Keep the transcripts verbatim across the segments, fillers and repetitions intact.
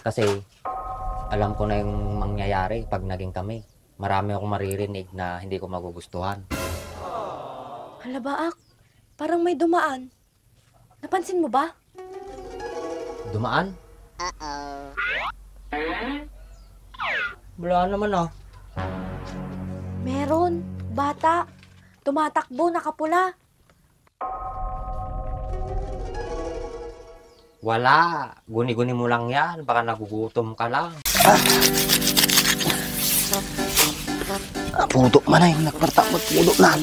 Kasi alam ko na yung mangyayari pag naging kami. Marami akong maririnig na hindi ko magugustuhan. Hala, Baak, parang may dumaan. Napansin mo ba? Dumaan? Wala naman, ah. Meron. Bata. Tumatakbo, nakapula. Wala. Guni-guni mo lang yan. Baka nagugutom ka lang. Ah, pudo man ay nagpartak magpudo nan.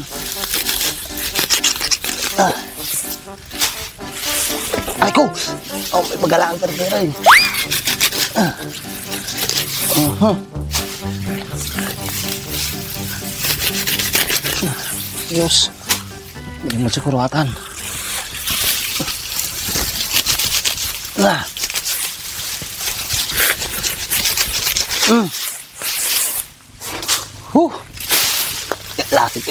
Ah. Ay ko! Oh, may magalaan ka rin. Ah. Mhm. Diyos. Hindi mo siguro atan. Ah. Mm. Huh. Lasik.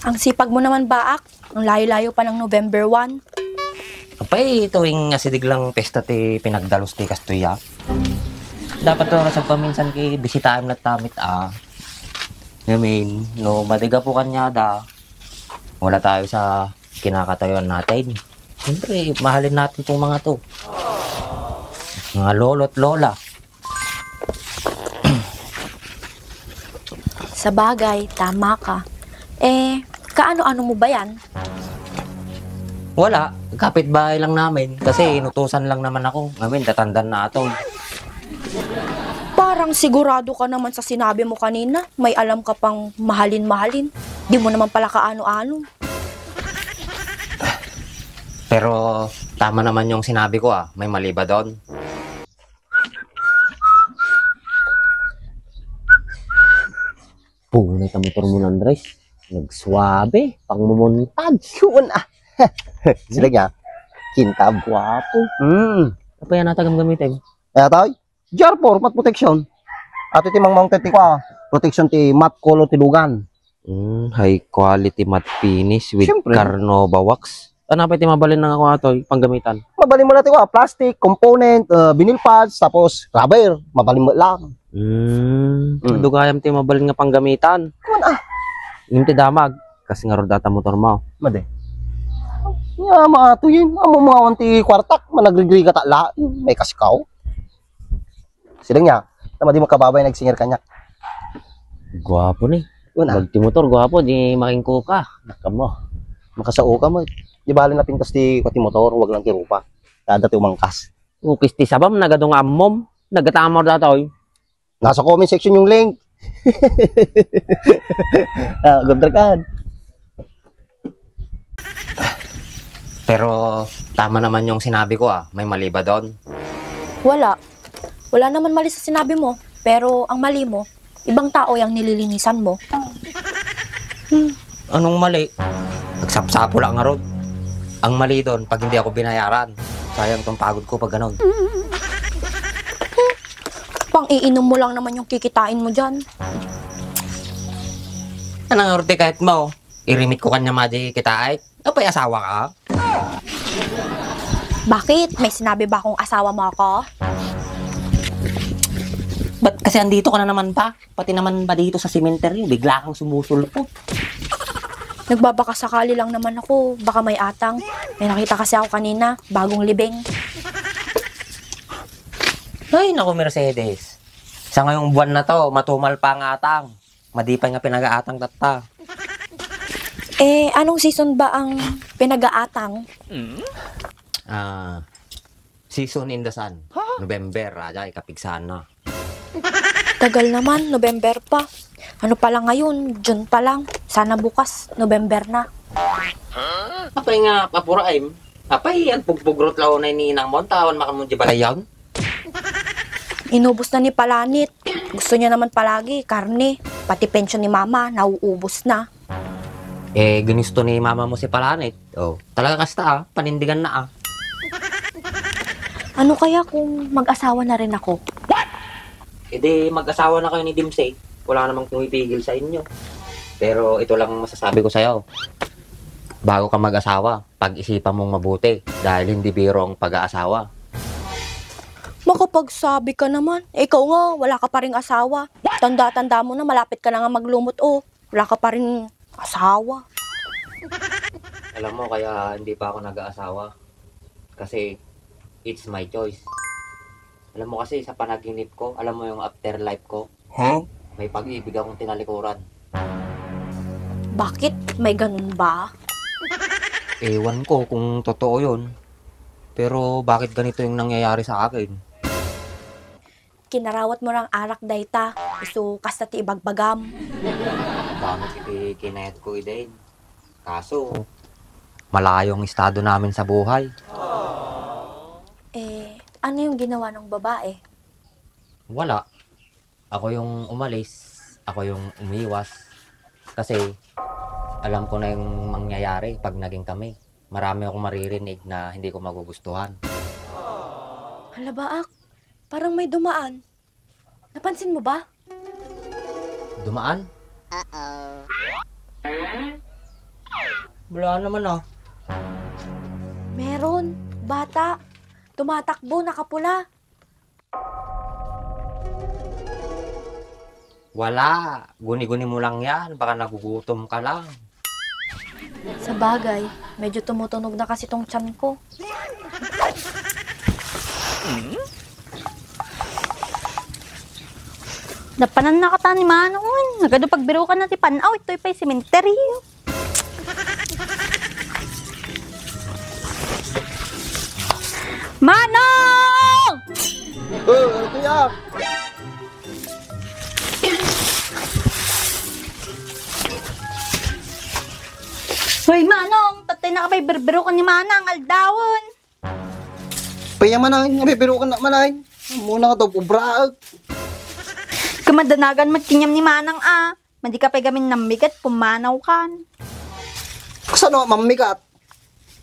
Ang sipag mo naman, Baak. Ang layo-layo pa ng November one. Apay, tuwing asidig lang pesta ti pinagdalus ti kastoy, ah. Dapat oras agpaminsan ket bisitaem latta met, ah. Ngamin, no, madigapu kaniada, wala tayo sa kinakatayuan natin. Siyempre, mahalin natin tong mga to. Mga lolo't lola. Sabagay, tama ka. Eh, kaano-ano mo ba yan? Wala, kapitbahay lang namin. Kasi inutusan lang naman ako. Ngamin, tatandan na ato. Parang sigurado ka naman sa sinabi mo kanina. May alam ka pang mahalin-mahalin. Di mo naman pala kaano-ano. Pero tama naman yung sinabi ko, ah. May mali ba doon? Punay ka motor mo, Andres. Nagsuabe, pang mumuntad. Yun, ah. Sila niya. Kintab, guwapo. Hmm. Apa yan ata gamgamitin? Kaya tayo, G R four, mat protection. Ato ti mang mounted ti kwa. Protection ti mat color ti lugan. Hmm, high quality matte finish with Siyempre. Carnauba wax. Ano pa iti mabalin na ako atoy, panggamitan? Mabalin mo na ti kwa, plastic, component, uh, vinyl pads, tapos rubber. Mabalin mo lang. Hmm, Mm. Dugayam ti mabalin nga panggamitan. Kuman ah. Ngem ti damag, kas ngarud data motor mo. Madi. Ya, maato yun. Amo mga awan ti kwartak, managrigriga ta la. May kaskaw. Sila niya, tama di mo kababay nagsinger kaniak. Guwapo ni. Una. Bag ti motor, guwapo, di makingko ka. Nakam mo. Makasao ka mo. Di bali na pintas ti, ti motor, wag lang ti rupa. Kada ti umangkas. Ukis ti sabam, nagadu nga ammom. Nagkatama data, oy. Nasa comment section yung link. Ah, good record. Pero tama naman yung sinabi ko, ah. May mali ba doon? Wala. Wala naman mali sa sinabi mo. Pero ang mali mo, ibang tao yung nililinisan mo. Hmm, anong mali? Nagsapsapo lang nga ron. Ang mali doon, pag hindi ako binayaran. Sayang tong pagod ko pag ganon. Pang-iinom mo lang naman yung kikitain mo dyan. Anong orte kahit mo? Irimit ko kanya madi kita ay. Apay asawa ka? Bakit? May sinabi ba akong asawa mo ako? Ba't kasi andito ka na naman pa? Pati naman ba dito sa sementeryo, bigla kang sumusulpot? Nagbabakasakali lang naman ako. Baka may atang. May nakita kasi ako kanina, bagong libing. Ay, naku, Mercedes. Sa ngayong buwan na to, matumal pa ang atang. Madipay nga pinagaatang tatta. Eh, anong season ba ang pinagaatang? Ah, season in the sun. Huh? November, aja, ikapigsa na. Tagal naman, November pa. Ano pa lang ngayon, June pa lang. Sana bukas, November na. Apay nga, papuraim. Apay, agpugpugrot launay ni inang mo, tawan makamon di balayan. Inubos na ni Palanit. Gusto niya naman palagi, karne. Pati pensyon ni Mama, nauubos na. Eh, ginusto ni Mama mo si Palanit. Oh, talaga kasta ah, panindigan na ah. Ano kaya kung mag-asawa na rin ako? What? Eh di, mag-asawa na kayo ni Dimsey. Wala namang pumipigil sa inyo. Pero ito lang ang masasabi ko sa'yo. Bago ka mag-asawa, pag-isipan mong mabuti dahil hindi biro ang pag-aasawa. Pakapagsabi ka naman. Ikaw nga, wala ka pa ring asawa. Tanda-tanda mo na, malapit ka na nga maglumot, oh. Wala ka pa ring asawa. Alam mo, kaya hindi pa ako nag-aasawa. Kasi, it's my choice. Alam mo kasi, sa panaginip ko, alam mo yung afterlife ko? Huh? May pag-ibig akong tinalikuran. Bakit? May ganun ba? Ewan ko kung totoo yun. Pero bakit ganito yung nangyayari sa akin? Kinarawat mo rang arak dayta, isu kasta ti ibagbagam. Bangot iti kinayat ko, Eden. Kaso, malayo ang estado namin sa buhay. Eh, ano yung ginawa ng babae? Wala. Ako yung umalis, ako yung umiwas. Kasi, alam ko na yung mangyayari pag naging kami. Marami akong maririnig na hindi ko magugustuhan. Hala, baak, parang may dumaan. Napansin mo ba? Dumaan? Uh-oh. Wala naman, ah. Meron. Bata. Tumatakbo, nakapula. Wala. Guni-guni mo lang yan. Baka nagugutom ka lang. Sabagay, medyo tumutunog na kasi tong tiyan ko. Napanan na kata ni Manong, uy. Nagadu pagbirukan na ti pan-aw, itoy pay sementeryo. Manong! Oh, ano to yan? Hoy, Manong! Tatay na ka pay birbirukan ni Manang, aldawen! Payaman na, nga bibirukan na man ay. Muna nga to, bubraag. Kamadanagan met kaniam ni Manang a. Madi ka pay gamin nammigat, pumanaw kan. Kasano nga mammigat?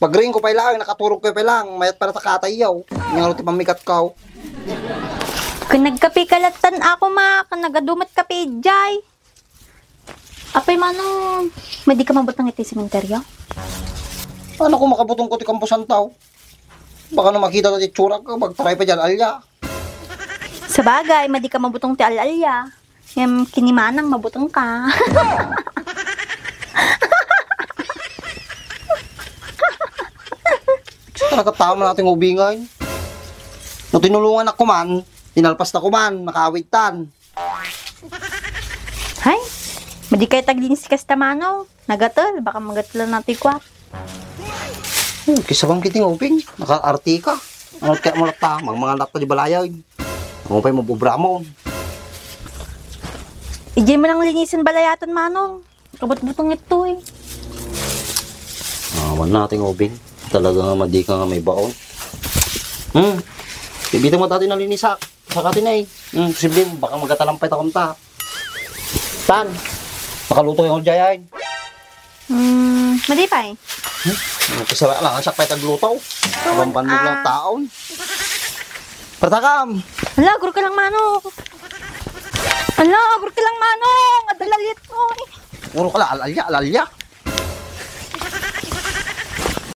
Pagring ko pay lang, nakaturog ko pay lang, mayat para takatay yaw. Nga ti mammigat ka. Kun nagkape ka latan ako ma, kun nagadumat kape jay. Apay, Manong, madi ka mabutang iti sementeryo? Ano ko makabutong ko ti kampusan tao? Baka no makita ta ti itsura ko, magtaray pa dyan, alya. Sabagay, madi ka mabutong ti al-alya. Ngem, kini Manang mabutong ka. Talaga tama natin ubingan. No tinulungan ako man, tinalpas na ko man, nakaawit tan. Hay, madi kay taglinis kasta Manong. Nagatel, baka magatel na ti kuak. Hmm, kisabang kiti nga ubing, nakaarti ka. Ano kaya mo latta, magmangan latta di balayag. Ano pa'y mabubra mo? Ijay mo nang linisin balayatan, Manong. Kabutbutong ito eh. Awan na ating ubing. Talaga nga madi ka nga may baon. Hmm. Bibitang mo dati nalinisak. Saka tinay. Hmm, posible, baka magatalampay ta kunta. Tan, makaluto yung jayan. Hmm, madi pay. Hmm? Ang kasara lang, ang sakpay tagluto. Kawan, abang bandog lang ah. Taon. Pertakam! Hala, agor ka lang, Manong. Hala, agor ka lang, Manong. Adalalit mo eh. Puro ka la, alalya, alalya.